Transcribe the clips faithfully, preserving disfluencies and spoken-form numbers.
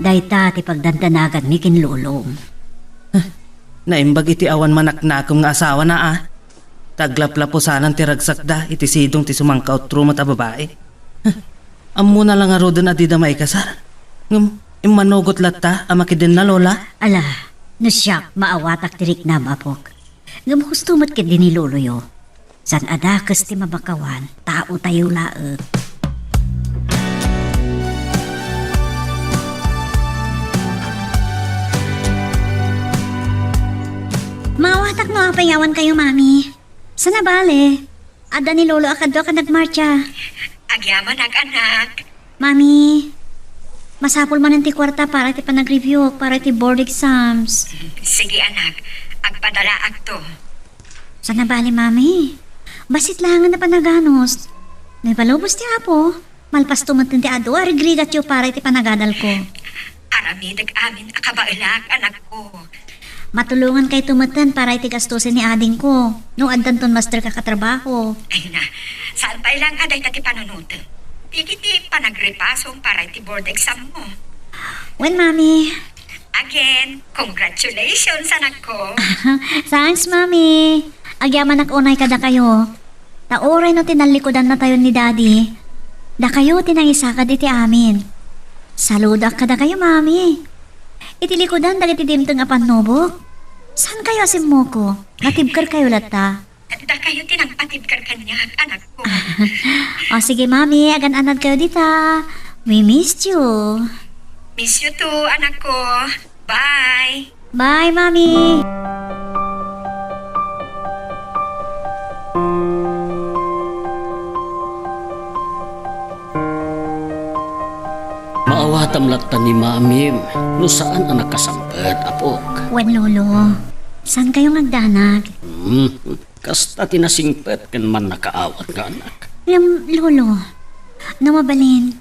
Dayta ti pagdandanaganmi ken lolom. Naimbag iti awan manaknakem nga asawana, a. Ta aglaplapusanan ti ragsakda iti sidong ti sumangkautro met a babai. Ammona la ngaruden a dida maikasar. Ngem immanugot latta a makidenna, Lola? Ala, no siak, maawatak ti riknam, apok. Ngem husto met ketdi ni loloyo. Saan a dakes ti mabakawan, taotayo laeng. Maawatak no apay nga awankayo, Mami. Saan a bale? Adda ni Lolo a kaduak a nagmarcha. Agyamanak, anak. Mami, masapul manen ti kuarta para iti panagreviewk, para iti board exams. Sige, anak. Agpadalaakto. Saan a bale, Mami. Bassit laengen a panaganus. No ipalubos ti Apo, malpasto met ti adu a rigrigatyo para iti panagadalko. Aramidek amin a kabaelak, anakko. Matulongankayto metten para iti gastusen ni adingko, no addanton master a katrabaho. Ay na, saan pay laeng a dayta ti panunotem? Dagiti panagrepasom para iti board exam mo. Wen, Mami. Again, congratulations, anakko. Thanks, Mami. Agyamanak unay kadakayo. Ta uray no tinallikudan natayon ni Daddy, dakayo ti nangisakad iti amin. Saludoak kadakayo, Mami. Iti likudan dagiti dimteng a pannubok, saankayo a simmuko? Natibkerkayo latta. Dakayo ti nangpatibker kaniak, anakko. O, sige, Mami, agan-anadkayo dita. We missed you. Miss you too, anakko. Bye. Bye, Mami. Maawatam latta ni Mamim no saan a nakasangpet, apok. Wen, Lolo. Saankayo nga agdanag? Hmm, kasta ti nasingpet ken mannakaawat nga anak. Ngem, Lolo, no mabalin,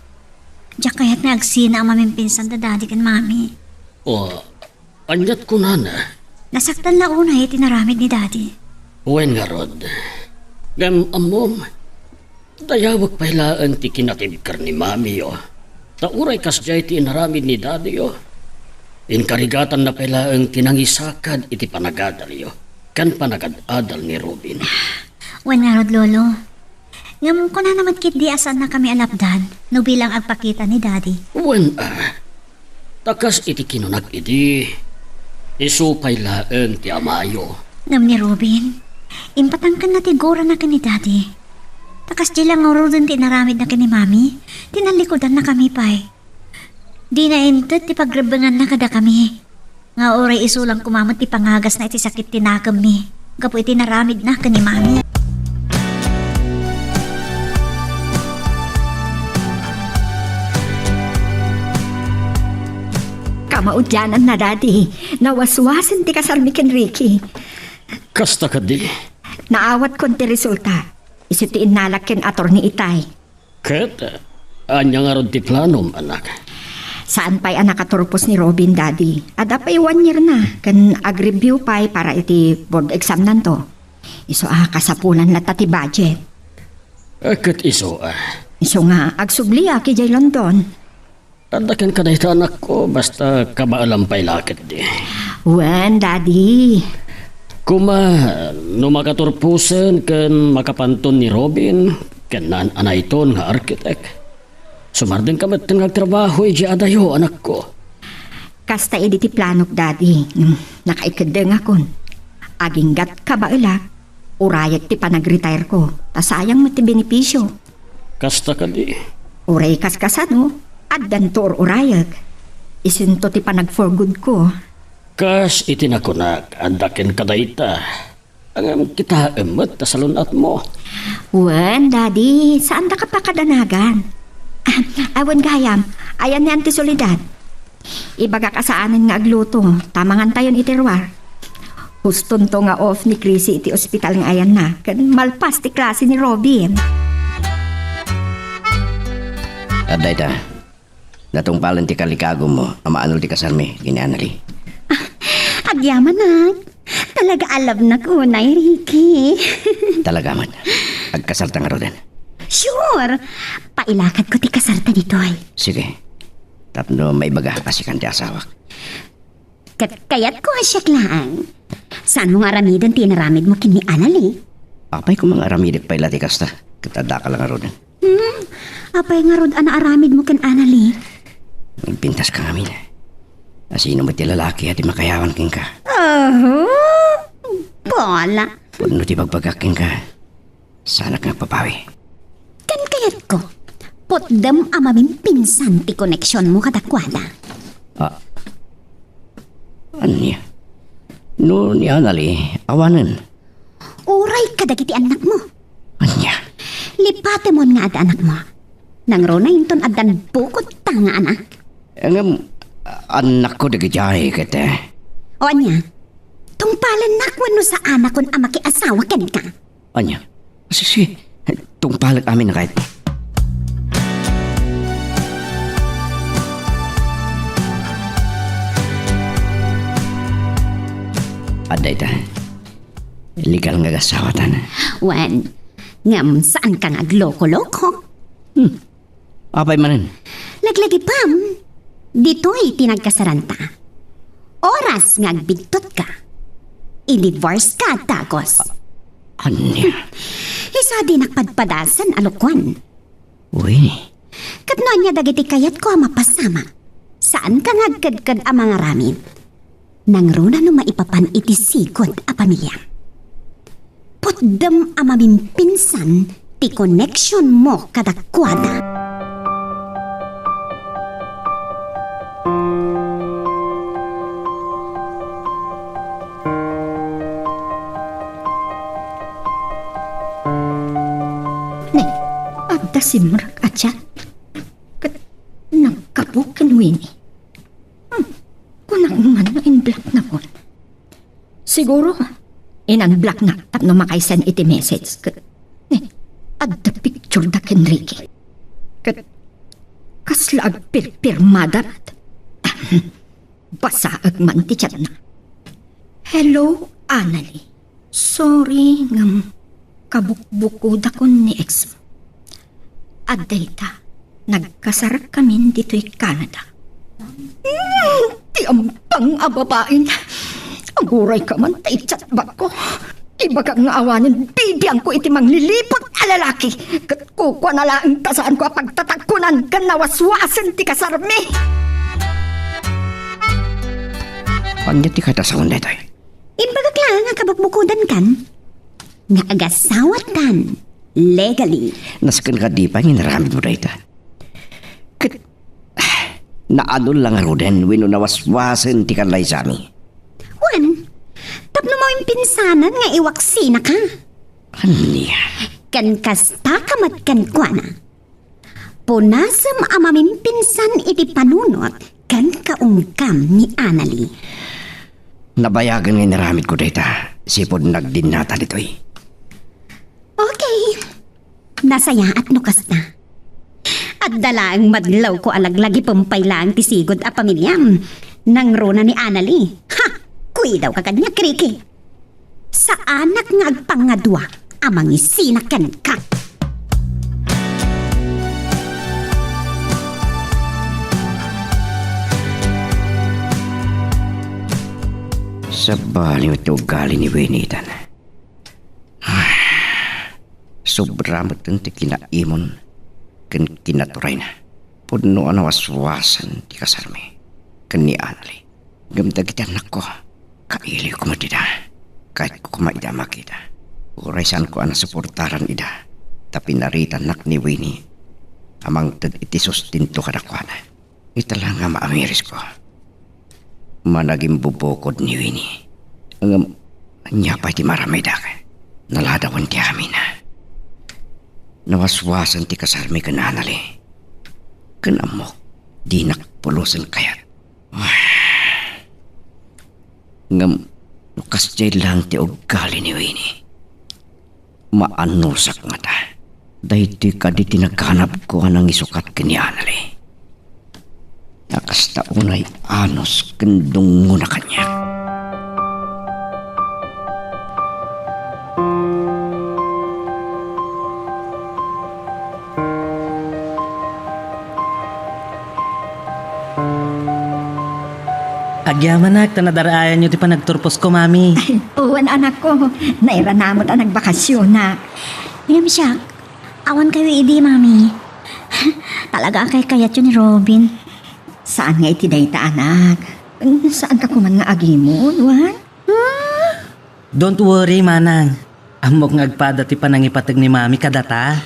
diak kayat nga agsina a mamimpinsan da Daddy ken Mami. O, ania't kunana? Nasaktan la unay iti inaramid ni Daddy. Wen ngarud. Ngem ammom, dayawek pay laeng ti kinatibker ni Mamiyo. Ta uray kasdiay ti inaramid ni Daddyyo, inkarigatanna pay laeng ti nangisakad iti panagadalyo ken panagad-adal ni Robin. Wen ngarud, Lolo. Ngem kunana met ketdi a saannakami a lapdan no bilang agpakita ni Daddy. Wen, a. Ta kas iti kinunak idi, isu pay laeng ti amayo. Ngem ni Robin, impatangkenna ti gurana ken ni Daddy. Ta kasdiay la ngaruden ti inaramidna ken ni Mami, tinallikudannakami pay. Dina inted ti pagrebbenganna kadakami. Nga uray isu lang koma met ti pangagasna iti sakit ti nakemmi gapu iti inaramidna ken ni Mami. Kamaudiananna, Daddy. Nawaswasen ti kasarmi ken Ricky. Kasta kadi? Naawatkon ti resulta. Isu ti innalak ken Attorney Itay. Ket, ania ngarud ti planom, anak? Saan pay a nakaturpos ni Robin, Daddy. Adda pay one year na, ken ag-review pay para iti board exam nanto. Isu a kasapulan latta ti budget. Eh, ket isu, ah. Isu nga, agsubliak idiay London. Adda kenka dayta, anakko, basta kabaelam pay la ketdi. Wen, Daddy. Koma, no makaturposen ken makapanton ni Robin, ken naan-anayton nga architect, sumardengka metten nga agtrabaho idiay adayo, anakko. Kasta idi ti planok, Daddy. Hmm, nakaikeddengakon. Aginggat kabaelak, urayek ti panagretire ko, ta sayang met ti benepisio. Kasta kadi? Uray kaskasano, addanto ur-urayek. Isunto ti panag-for good ko. Kas iti nakunak, adda kenka dayta. Ngem kitaem met ta salun-atmo. Wen, Daddy, saandaka pakadanagan. Ah, awan gayam, ayan ni Auntie Soledad. Ibagak a saanen nga agluto, ta mangantayon iti ruar. Hustonto nga off ni Chrissy iti ospital nga ayanna, ken malpas ti klase ni Robin. Adda ita, natungpalen ti kalikagummo a maanul ti kasarmi ken ni Annalie. Ah, agyamanak. Talaga a love-nak unay, Ricky. Talaga met. Agkasarta ngaruden. Sure! Pailakadko ti kasarta ditoy. Sige. tapno maibaga a sikan ti asawak. Ket kayatko a siak laeng. Saanmo nga aramiden ti inaramidmo ken ni Annalie? Apay koma nga aramidek pay la ti kasta, ket addaka la ngaruden. Hmm? Apay ngarud a naaramidmo ken Annalie? Nagpintaska ngamin. Asino met ti lalaki a di makayawan kenka? Oho! Bola! Pudno ti bagbagak kenka. Saanak nga agpapawi. Ken kayatko, putdem a mamimpinsan ti koneksionmo kadakuada. Ah. Ania? No ni Annalie, awanen. Uray kadagiti annakmo. Ania? Lipatemon nga adda annakmo. Nangruna inton addan bukod ta nga anak. Ngem, annakko dagidiay ket, eh. O ania? Tungpalennak wenno saanakon a makiasawa kenka? Ania? Sisi, tungpalek amin a kayat. Adda ita. Legal nga agasawatan. Wen, ngem saanka nga agloko-loko. Hmm. Apay manen? Laglagipem, ditoy ti nagkasaranta. Oras nga agbidtotka, i-divorce ka, Dagos. Ania? Isu a dinak padpadasen a lokoen. Uy. Ket no ania dagiti kayatko a mapasamak, saanka nga agkedked a mangaramid. Nangruna no maipapan iti sigud a pamiliam. Putdem a mamimpinsan ti koneksionmo kadakuada. Ne, adda simrek a chat. Ket naggapu ken Winnie. Hmm, kunak man no in-blockna. Siguro, in-unblockna tapno makaisen iti message. Ket, eh, adda picture da ken Ricky. Ket, kasla agpirpirmada met. Basaek man ti chatna. Hello, Annalie. Sorry ngem kabukbukodakon ni ex mo. Adda ita, nagkasarakkamin ditoy Canada. Mm, ti ampang a babain. Aguray ka man ta i-chat back ko. Ibagak nga awanen bibiangko iti mangliliput a lalaki. Ket kukuana laeng ta saanko a pagtatagkunan ken nawaswasen ti kasarmi. Ania ti kadasawan daytoy? Imbagak laeng a kabukbukodankan nga agasawatkan legally. Nasken kadi pay nga inaramidmo dayta. Ket, naanul la ngaruden wenno nawaswasen ti kanlaysami? Wen, tapno mamimpinsanan nga iwaksinaka. Ania? Ken kastaka met kenkuana. Punasem a mamimpinsan iti panunot ken kaunggam ni Annalie. Nabayagen nga inaramidko dayta, sipud nagdinnata ditoy. Okay. Nasayaat no kasta. Adda laeng madlawko a laglagipem pay laeng ti sigud a pamiliam. Nangruna ni Annalie. Ha! Kuidawka kaniak, Ricky. Saanak nga agpangngadua a mangisina kenka. Sabali met ti ugali ni Winnie itan. Sobra met ti kinaimon ken kinaturayna. Pudno a nawaswasen ti kasarmi ken ni Annalie. Ngem dagiti annakko, kailiwko met ida. Kayatko koma ida a makita. Uray saanko a nasuportaran ida, ta pinaritanak ni Winnie a mangted iti sustento kadakuada. Ita la nga maamirisko. Managimbubukud ni Winnie. Ngem, ania pay ti maramidek? Naladawen ti amin. Nawaswasen ti kasarmi ken Annalie. Ken ammok, dinak pulosen kayat. Ngem, no kasdiay laeng ti ugali ni Winnie, maannusak ngata. Daytoy kadi ti naganabko a nangisukat ken ni Annalie. Ta kasta unay anus ken dungngona kaniak. Agyamanak ta nadar-ayanyo ti panagturposko, Mami. Wen, anakko. Nairana met a nagbakasyonak. Ngem siak, awan kayo idi, Mami. Talaga a kaykayatyo ni Robin. Saan nga iti dayta, anak. Saanka koman nga agimon, wen? Don't worry, Manang. Ammok nga agpada ti panangipateg ni Mami kadata.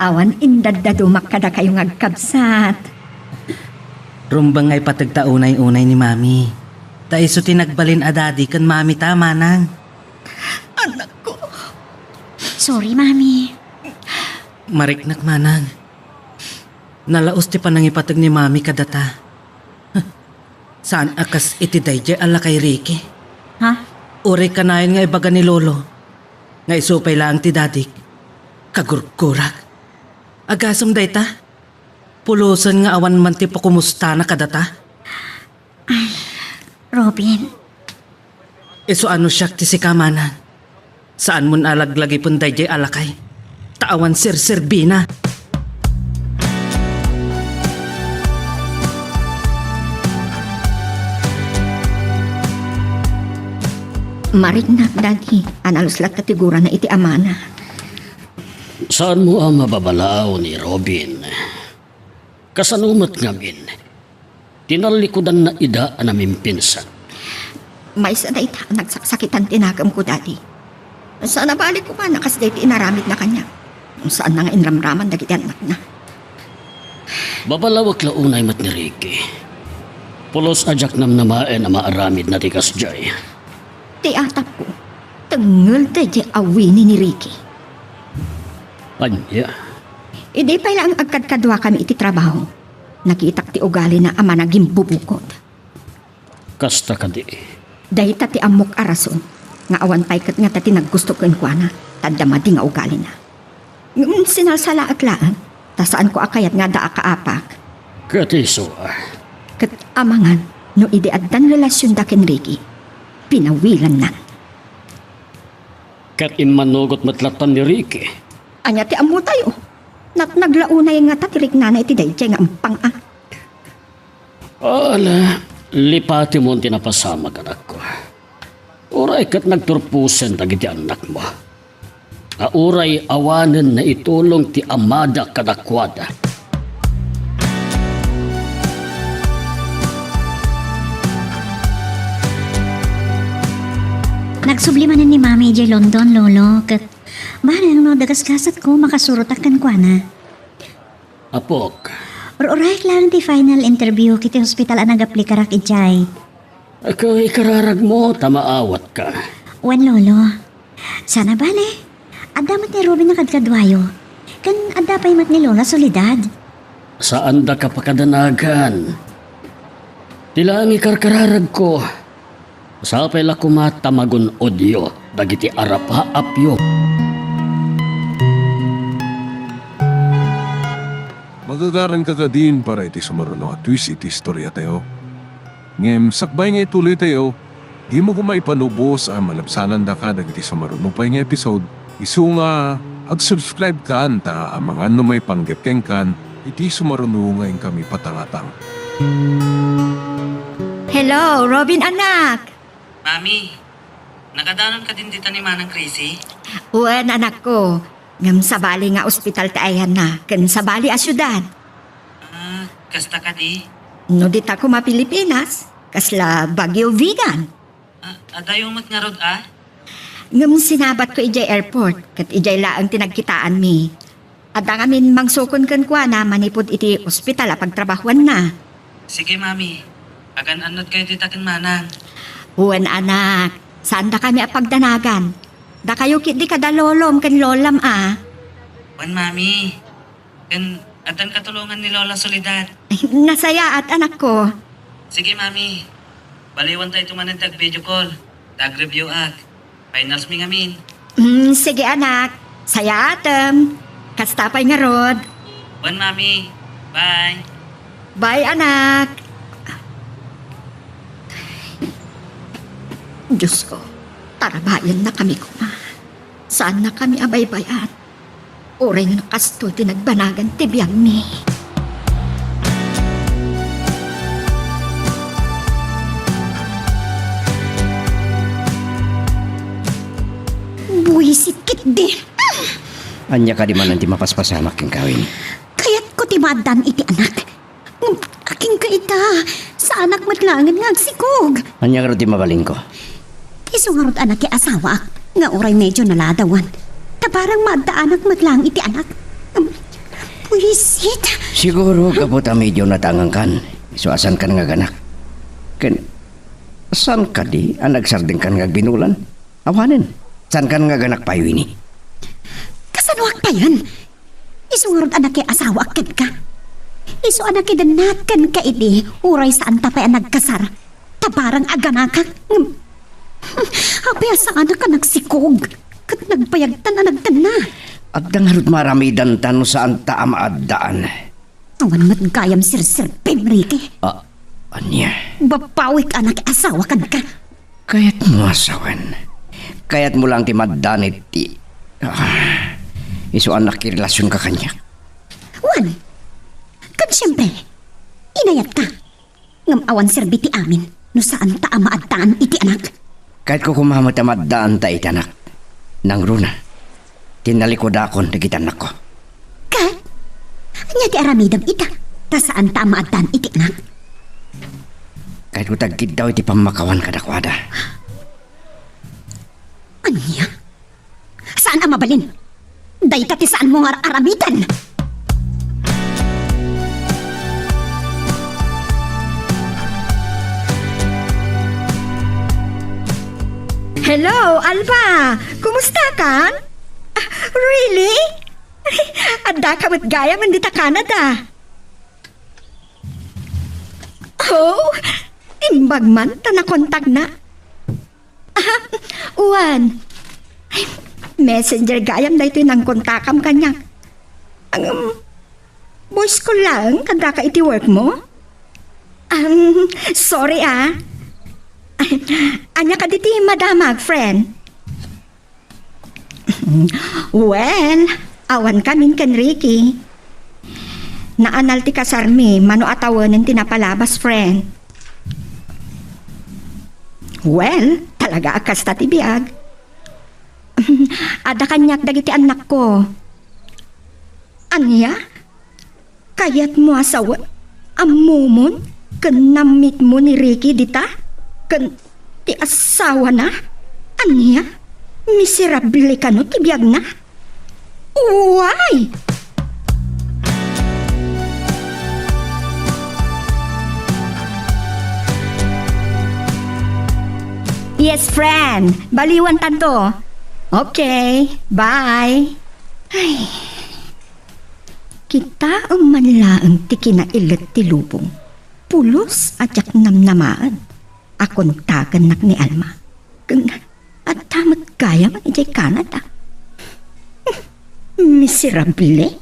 Awan indaddadumak kadakayo nga agkabsat. Rumbeng nga ipateg ta unay-unay ni Mami. Ta isu ti nagbalin a daddy ken Mami ta, Manang. Anakko. Sorry, Mami. Mariknak, Manang. Nalaus ti panangipateg ni Mami kadata. Saan a kas iti daydiay a lakay, Ricky. Ha? Uray kanayon nga ibaga ni Lolo nga isu pay laeng ti dadik. Kagurgurak. Agasem dayta? Pulosen nga awan man ti pakumustana kadata? Ay, Robin. Isu a no siak ti sika, Manang. Saanmon a laglagipen daydiay a lakay. Ta awan serserbina. Mariknak, Daddy, a nalus latta ti gurana iti amana. Saanmo a mababalaw ni Robin? Kasano met ngamin? Tinallikudanna ida a namimpinsan. Maysa dayta a nagsaksakitan ti nakemko, Daddy. Saan a bali koma a kas dayta inaramidna kaniak. Saanna nga inramraman dagiti annakna. Babalawek la unay met ni Ricky. Pulos a diak namnamaen a maaramidna ti kasdiay. Ti atapko, tengngel daydiay a wini ni Ricky. Ania? Idi pay laeng agkadkaduakami iti trabaho, nakitak ti ugalina a managimbubukod. Kasta kadi? Dayta ti ammok a rason nga awan pay ket ngata ti naggusto kenkuana, ta adda madi nga ugalina. Ngem sinalsalaek laeng, ta saanko a kayat nga adda a kaapak. Ket isu a? Ket amangan no idi addan relasionda ken Ricky, pinawilannan. Ket immanugot met latta ni Ricky. Ania ti ammotayo? Natnag la unay ngata ti riknana iti daydiay nga ampang a. Ala, lipatemon ti napasamak, anakko. Uray ket nagturposen dagiti annakmo. A uray awanen naitulong ti amada kadakuada. Nagsubli manen ni Mami idiay London, Lolo, ket bareng no adda gasgasatko, makasurotak kenkuana. Apok. Ur-urayek laeng ti final interview iti hospital a nagaplikarak idiay. Ket ikararagmo ta maawatka. Wen, Lolo. Saan a bale, adda met ni Robin a kadkaduayo. Ken adda pay met ni Lola Soledad. Saandaka pakadanagan. Ti laeng ikarkararagko. Sapay la koma ta magun-odyo dagiti arapaapyo. Magagaranka kadin para iti sumaruno a twist iti istoriatayo. Ngem sakbay nga ituloytayo, dimo koma ipanubos a malabsanandaka dagiti sumaruno pay nga episode. Isu nga, ag-subscribe kan ta amangan no maipanggep kenkan iti sumaruno nga inkami patangatang. Hello, Robin anak! Mami, nakadanon kadin dita ni Manang Crazy? Wen, anakko. Ngem sabali nga ospital ti ayanna, ken sabali a siudad. Ah, kasta kadi? No dita koma Pilipinas, kasla Baguio Vigan. Ah, adayo met ngarud a? Ngem sinabatko idiay airport, ket idiay laeng ti nagkitaanmi. Adda ngamin mangsukon kenkuana manipud iti ospital a pagtrabahuanna. Sige, Mami. Agan-annadkayo dita ken Manang. Wen, anak. Saandakami a pagdanagan. Dakayo ketdi kada lolom ken lolam a. Wen, Mami. Ken addan katulongan ni Lola Soledad. Ay, nasayaat, anakko. Sige, Mami. Baliwantayto manen ti ag-video call. Ta ag-review-ak. Finals mi ngamin. Mm, sige, anak. Sayaatem. Kasta pay ngarud. Wen, Mami. Bye. Bye, anak. Diyos ko, tarabayannakami koma. Saannakami a baybay-an. Uray no kastoy ti nagbanagan ti biagmi. Di. Ania kadi manen ti mapaspasamak kenka, Winnie? Kayatko ti maaddaan iti anak. Ngem akinka ita, saanak met laengen nga agsikog. Ania ngarud ti mabalinko? Isu ngarud a nakiasawaak, nga uray medyo naladawan. Ta barang maaddaanak met laeng iti anak. Ngem, buisit. Siguro, gapu ta medyo nadangankan, isu a saankan nga aganak. Ken, saan kadi a nagsardengkan nga agbinulan? Awanen, saankan nga aganak pay, Winnie? Kasanoak payen? Isu ngarud a nakiasawaak kenka. Isu a nakidennak kenka idi, uray saanta pay a nagkasar. Ta barang aganakak, ngem, apay a saanak a nagsikog, ket nagbayagtan a nagtenna. Adda ngarud maaramidanta no saanta a maaddaan. Awan met gayam serserbim, Ricky. Ah, ania? Babawik a nakiasawa kenka. Kayatmo a sawen. Kayatmo lang ti maaddaan iti, ah, isu a nakirelasionka kaniak. Wen, ket siempre, inayatka. Ngem awan serbi ti amin no saanta a maaddaan iti anak. Kayatko koma met a maaddaanta iti anak. Nangruna, tinnalikudakon dagiti annakko. Ket, ania ti aramidem ita, ta saanta a maaddaan iti anak? Kayatko ti agkiddaw iti pammakawan kadakuada. Ania? Saan a mabalin? Dayta ti saanmo nga ar-aramiden. Hello, Alba! Kumusta kan? Ah, really? Addaka met gayam dita Canada. Oh, imbag man ta nakontakna. Ah, wen. Ay, messenger gayam daytoy nangkontakam kaniak. Ang, um, voice call laeng kaddaka iti work mo? Um, sorry, ah. Ay, ania kadi ti madamak, friend? Well, awan kamin ken Ricky. Naanal ti kasarmi, mano a tawenen ti napalabas, friend. Well, talaga a kasta ti biag. Adda kaniak dagiti annakko. Ania? Kayatmo a sawen? Ammomon ken nammitmo ni Ricky dita? Ken ti asawana? Ania? Miserable kano ti biagna? Uway! Yes, friend. Baliwantanto. Okay. Bye. Ay. Kitaem man laeng ti kinailet ti lubong. Pulos a diak namnamaen a kontakennak ni Alma. Ken adda met gayam idiay Canada. Miserable.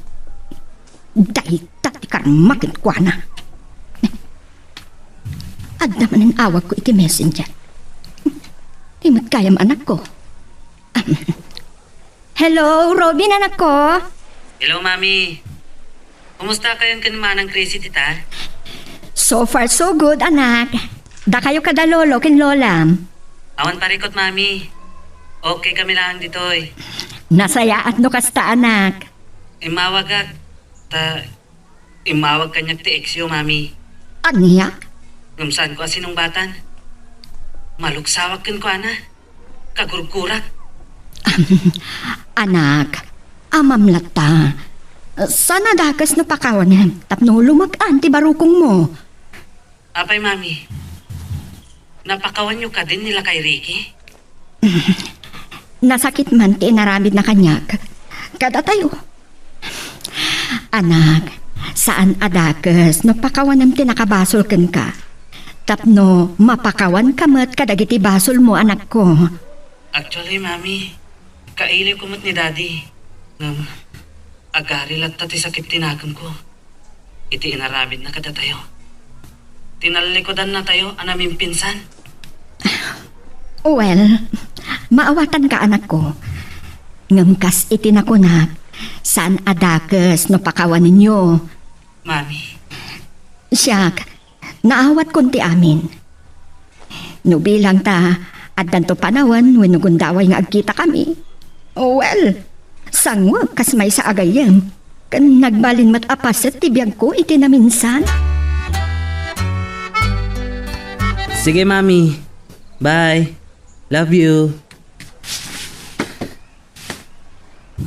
Dayta ti karma kenkuana. Adda manen awagko iti messenger. Di met gayam anakko. Hello, Robin, anakko. Hello, Mami. Kumusta kayon ken Manang Chrissy dita? So far, so good, anak. Dakayo kada lolo ken lolam? Awan parikot, Mami. Okay kami laeng ditoy. Nasayaat no kasta, anak. Immawagak, ta immawag kaniak ti exyo, Mami. Ania? Ngem saanko a sinungbatan. Maluksawak kenkuana. Kagurgurak. Anak, amam latta. Saan a dakes no pakawanem tapno lumek-an ti barukongmo. Apay, Mami? Napakawanyo kadin ni lakay Ricky? Nasakit man ti inaramidna kaniak. Kadatayo. Anak, saan a dakes no pakawanem ti nakabasol kenka. Tapno mapakawanka met kadagiti basolmo, anakko. Actually, Mami, kailiwko met ni Daddy. Ngem, agari latta ti sakit ti nakemko iti inaramidna kadatayo. Tinallikudannatayo a namimpinsan. Well, maawatanka, anakko. Ngem kas iti nakunak, saan a dakes no pakawanenyo. Mami. Siak, naawatkon ti amin. No bilang ta, addanto panawen wenno gundaway nga agkitakami, Well, sanguek kas maysa a gayyem. Ken nagbalin met a paset ti biagko iti naminsan. Sige, Mami. Bye. Love you.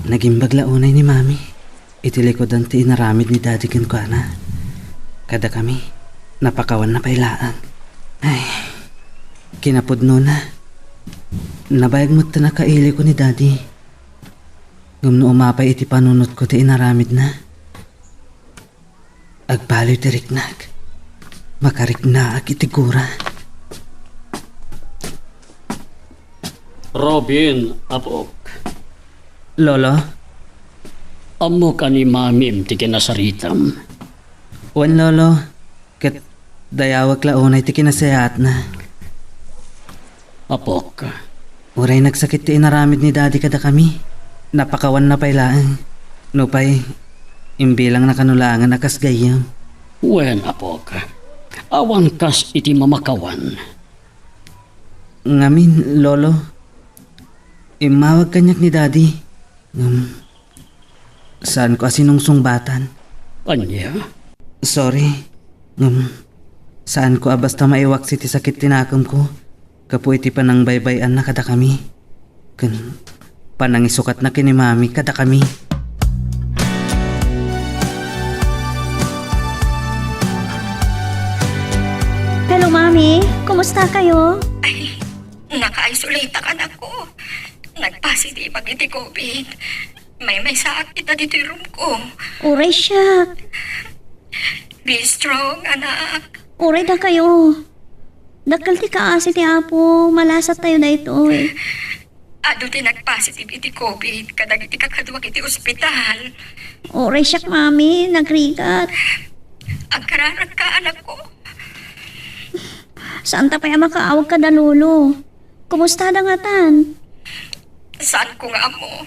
Nagimbag la unay ni Mami iti likudan ti inaramid ni Daddy kenkuana. Kadakami, napakawanna pay laeng. Ay, kinapudnona, nabayag met ti nakailiko ni Daddy. Ngem no umapay iti panunotko ti inaramidna, agbaliw ti riknak. Makariknaak iti gura. Robin, apok. Lolo? Ammok a ni Mamim ti kinasaritam. Wen, Lolo. Ket dayawek la unay ti kinasayaatna. Apok. Uray nagsakit ti inaramid ni Daddy kadakami, napakawanna pay laeng. Nupay, imbilangna kano laengen a kas gayyem. Wen, apok. Awan kas iti mamakawan. Ngamin, Lolo, immawag kaniak ni Daddy. Ngem, saanko a sinungsungbatan. Ania? Sorry. Ngem, saanko a basta maiwaksi ti sakit ti nakemko gapu iti panangbaybay-anna kadakami. Ken panangisukatna ken ni Mami kadakami. Hello, Mami. Kumusta kayo? Ay, naka-isolate-ak, anakko. Nagpositive-ak iti covid. Maymaysaak ita ditoy room ko. Uray siak. Be strong, anak. Uray dakayo. Dakkel ti kaasi ti Apo, malasat tayo daytoy. Adu ti nagpositive iti covid kadagiti kakaduak iti ospital. Uray siak, Mami, nagrigat. Agkararagka, anakko. Saanta pay a makaawag kada lolo. Kumusta da ngatan? Saanko nga ammo.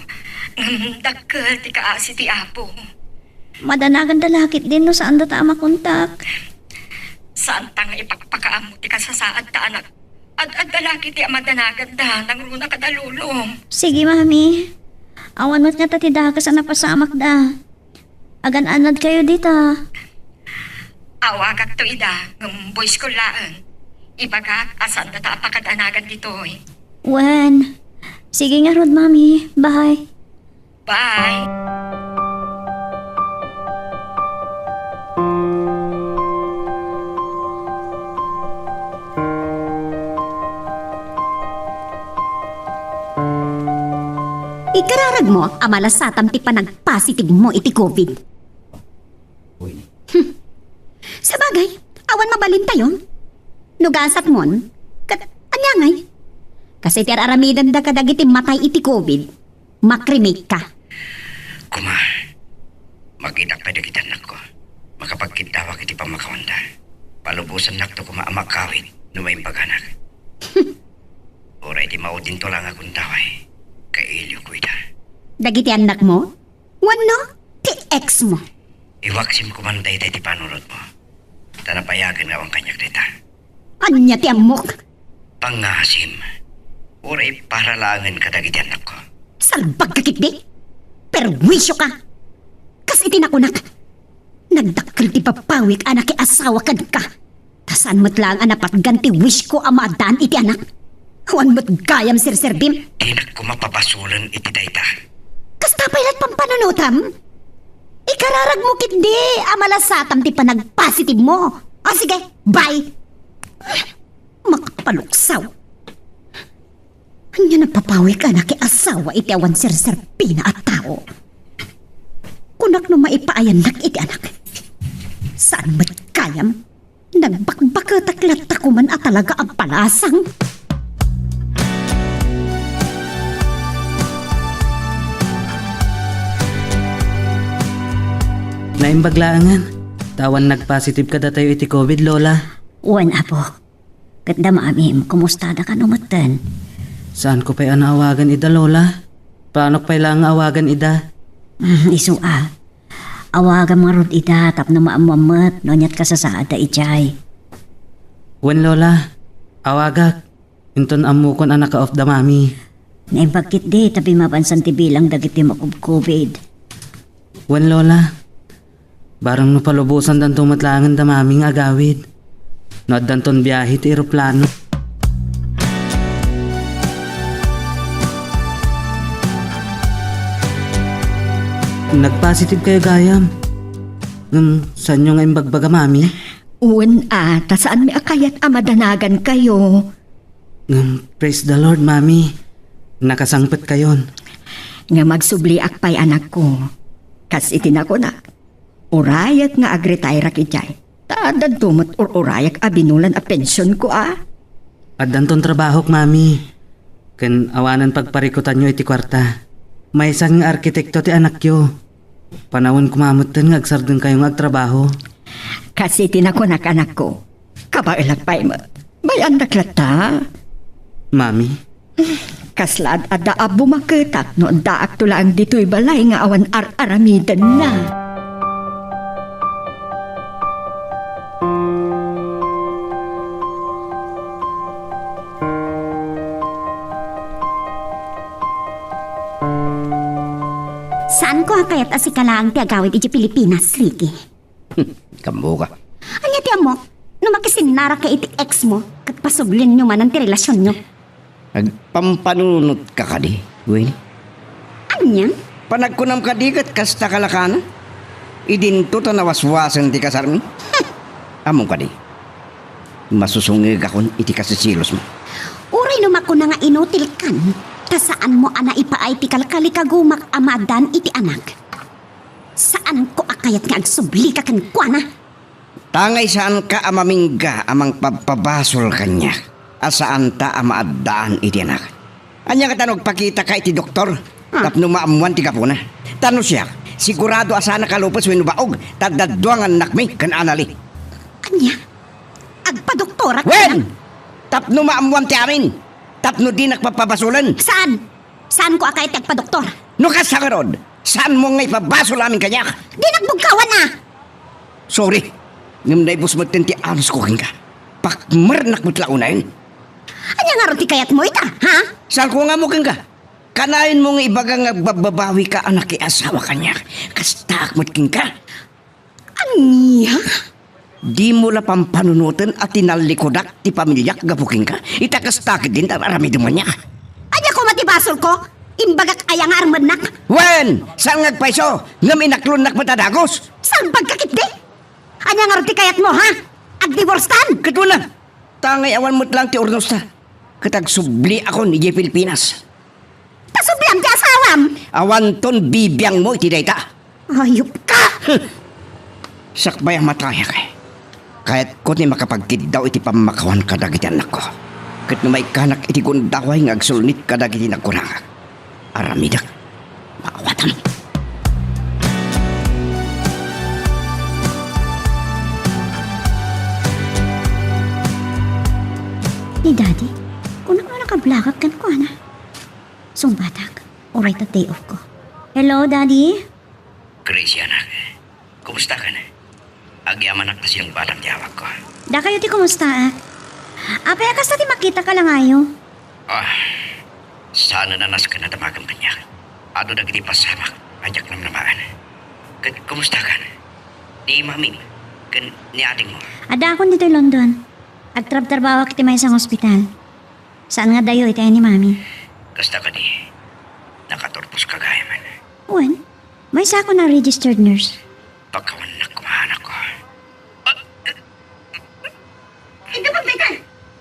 Ngem dakkel ti kaasi ti Apo. Madanagan da lakit din no saan data a makontak. Saanta nga ipakpakaammo ti kasasaad ta anak. Ad-adda lakit ti a madanagan da nangruna kada lolo. Sige, Mami. Awan met ngata ti dakes a napasamak da. Agan-anad kayo dita. Awagakto ida, ngem voice call laeng. Ibagak a saanda ta a pakadanagan ditoy. Wen. Sige ngarud, Mami. Bye. Bye. Ikararagmo a malasatam ti panagpositive mo iti covid. Uy. Hmm. Sabagay, awan mabalintayon. No gasatmon, ket ania ngay? Kas iti ar-aramidenda kadagiti matay iti covid, makremate ka. Kuma, makitak pay dagiti annakko. Makapagkiddawak iti pammakawanda. Palubosannakto kuma a makawid no maimbaganak. Uray ti maudinto la nga agundaway, kailiwko ida. Dagiti annakmo? Wenno ti ex mo? Iwaksim koman dayta iti panunotmo. Ta napayagen nga awan kaniak dayta. Ania ti ammok? Pangasim. Uray para laengen kadagiti annakko. Salbag ka ketdi? Perwisyo ka! Kas iti nakunak, nagdakkel ti papawik a nakiasawa kenka. Ta saan met laeng a napatgan ti wish ko a maaddaan iti anak. Awan met gayam serserbim. Dinak koma pabasolen iti dayta. Kasta pay la't pampanunotam? Ikararagmo ketdi a malasatam ti panagpositive mo. O sige, bye! Makapaluksaw. Ania napapawik a nakiasawa iti awan serserbina a tao? Kunak no maipaayannak iti anak. Saan met gayam? Nagbakbaketak latta koman a talaga a balasang. Naimbag laengen, ta awan nagpositive kadatayo iti covid, Lola. Wen, Apo. Ket da Mamim, kumusta da kano metten? Saanko pay a naawagan ida, Lola? Planok pay laeng nga awagan ida. Mm, isu a. Awagam ngarud ida tapno maammuam met no ania't kasasaadda idiay. Wen, Lola. Awagak. Inton ammokon a naka-off da Mami. Naimbag ketdi ta bimmabansan ti bilang dagiti makubkubid. Wen, Lola. Barang no palubosandanto met laengen da Mami nga agawid. No addanton biahe ti eroplano. Nagpositive kayo gayam. Ngem, saanyo nga imbagbaga, Mami? Wen, a, ta saanmi a kayat a madanagan kayo. Ngem, praise the Lord, Mami. Nakasangpet kayon. Ngem agsubliak pay, anakko. Kas iti nakunak, urayak nga agretire idiay. Ta addanto met ur-urayak a binulan a pensionko, a. Addanton trabahok, Mami. Ken awanen pagparikutanyo iti kuarta. Maysa nga arkitekto ti anakyo. Panawen koma metten nga agsardengkayo nga agtrabaho. Kas iti nakunak, anakko. Kabaelak pay met. Bay-andak latta. Mami? Kasla ad-adda a bumaketak no addaakto laeng ditoy balay nga awan ar-aramidenna. Saanko a kayat a sika laeng ti agawid idiay Pilipinas, Ricky. Kammoka. Ania ti ammok? No makisinnaraka iti ex mo, ket pasublienyo manen ti relasionyo. Agpampanunotka kadi, Gwen? Ania? Panagkunam kadi ket kasta kalakana? Idinto ta nawaswasen ti kasarmi? Ammom kadi, masusungegakon iti kasiselosmo. Uray no makuna nga inutilkan, ta saanmo a naipaay ti kalkalikagumak a maaddaan iti anak. Saanko a kayat nga agsublika kenkuana. Tangay saanka a mamingga a mangpabpabasol kaniak a saanta a maaddaan iti anak. Ania ngata no agpakitaka iti doktor, ah, tapno maammuan ti gapuna? Ta no siak, sigurado a saan a kalupes wenno baog, ta adda dua nga annakmi ken Anali. Ania? Agpadoktorak? Wen! Tapno maammuan ti amin, tapno dinak pabpabasolen. Saan? Saanko a kayat ti agpadoktor. No kasta ngarud, saanmo nga ipabasol amin kaniak? Dinak bugkawan a! Sorry, ngem naibus metten ti anusko kenka. Pakmernak met la unayen. Ania ngarud ti kayatmo ita, ha? Saanko nga ammo kenka. Kanayon mo nga ibaga nga agbababawika a nakiasawa kaniak. Kastaak met kenka. Ania? Dimo la pampanunoten a tinallikudak ti pamiliak gapu kenka? Ita kasta ketdin ti ar-aramidem kaniak. Ania koma ti basolko? Imbagak aya nga armennak? Wen, saan nga agpayso, ngem inaklonnak met a dagus. Salbagka ketdi? Ania ngarud ti kayatmo, ha? Agdiborstan? Ket wen a, tangay awan met laeng ti urnosta. Ket agsubliakon idiay Pilipinas. Ta subliam ti asawam! Awanton bibiangmo iti dayta. Ayupka! Sakbay a matayak, kayatko ti makapagkiddaw iti pammakawan kadagiti annakko. Ket no maikkanak iti gundaway nga agsulnit kadagiti nagkunangak, aramidek. Maawatam. Ni Daddy, kunak no nakablakak kenkuana. Sungbatak, uray ta day off ko. Hello, Daddy? Gracie, anak. Kumusta ka na? Agyamanak ta sinungbatam ti awagko. Dakayo ti kumusta, ah? Apay a kasta ti makita ka langayo? Ah, saan a nasken a damagem kaniak. Adu dagiti pasamak a diak namnamaen. Ket kumusta ka na? Ni mamim ken ni adingmo? Addaakon ditoy London. Agtrabtrabahoak iti maysa nga ospital. Saan nga dayo iti ay ni Mami? Kasta kadi, nakaturpos ka gayamen. Wen, maysakon a registered nurse. Pakawannak koma, anakko.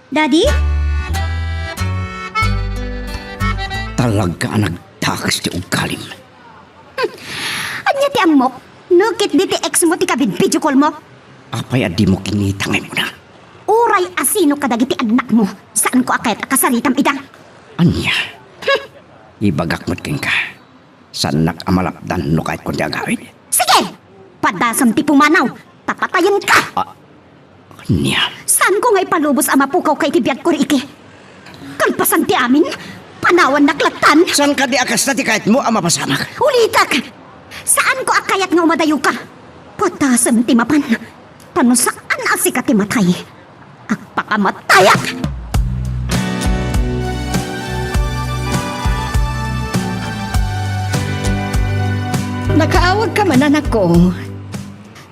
Daddy? Talaga a nagdakes ti ugalim. Ania ti ammok? No ket diti ex mo ti kabidbidio call mo? Apay a dimo kinita nga immuna? Uray asino kadagiti annakmo, saanko a kayat a kasaritam ida. Ania? Ibagak met kenka. Saannak a malapdan no kayatkon ti agawid. Sige! Padasem ti pumanaw, ta patayenka! Ah, Ania? Saanko nga ipalubos a mapukawka iti biagko, Ricky? Kalpasan ti amin, panawannak lattan. Saan kadi a kasta ti kayatmo a mapasamak? Ulitek! Saanko a kayat nga umadayoka. Padasem ti mapan. Ta no saan a sika ti matay, agpakamatayak! Nakaawagka man, anakko.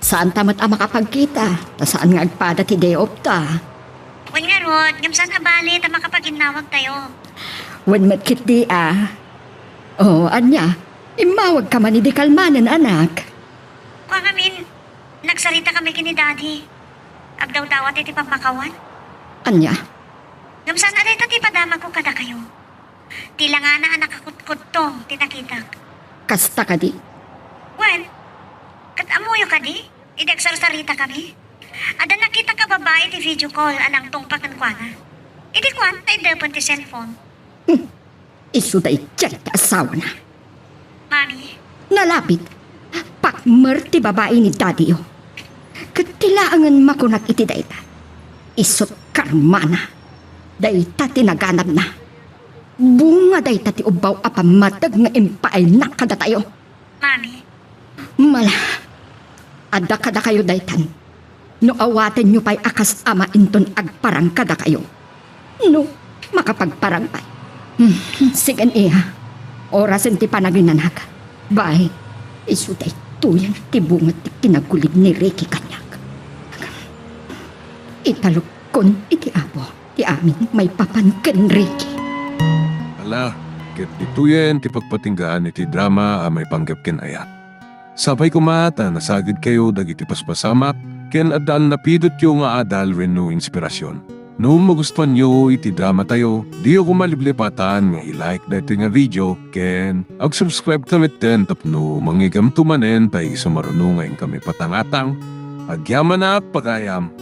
Saanta met a makapagkita, ta saan nga agpada ti day off ta. Wen ngarud, ngem saan a bale ta makapaginnawagtayo. Wen met ketdi a. O, ania, immawagka man idi kalmanen, anak. Kua ngamin, nagsaritakami ken ni Daddy. Agdawdawat iti pammakawan. Ania? Ngem saan a dayta ti padamagko kadakayo. Ti langana a nakakutkudto ti nakitak. Kasta kadi? Wen, ket ammoyo kadi? Idi agsarsaritakami, adda nakitak a babai iti video call a nangtungpa kenkuana. Idi kuan, ta iddepen ti cellphone. Hmm. Isu daydiay ti asawana. Mami? Nalabit, pakmer ti babai ni Daddy-yo. Ket ti laengen makunak iti dayta, isut' karmana. Dayta ti naganabna. Bunga dayta ti ubbaw a pammateg nga impaaynak kadatayo. Mami? Mala, adda kadakayo daytan. No awatenyo pay a kas ama inton agparang kadakayo. No, makapagparang pay. Hmm, sige, iya. Orasen ti panaginanak. Bay, isu daytoyen ti bunga ti kinagulim ni Ricky kaniak. Italukon iti Apo ti amin maipapan ken Ricky. Ala, ket ditoyen ti pagpatinggaan iti drama a maipanggep ken ayat. Sapay koma ta nasagidkayo dagiti paspasamak ken adda a napidotyo nga adal wenno inspirasyon. No magustuanyo iti dramatayo, diyo koma liplipatan nga i-like daytoy nga video ken ag-subscribe ka metten tapno mangigamto manen pay isu maruno nga inkami patangatang. Agyamanak, pagayam!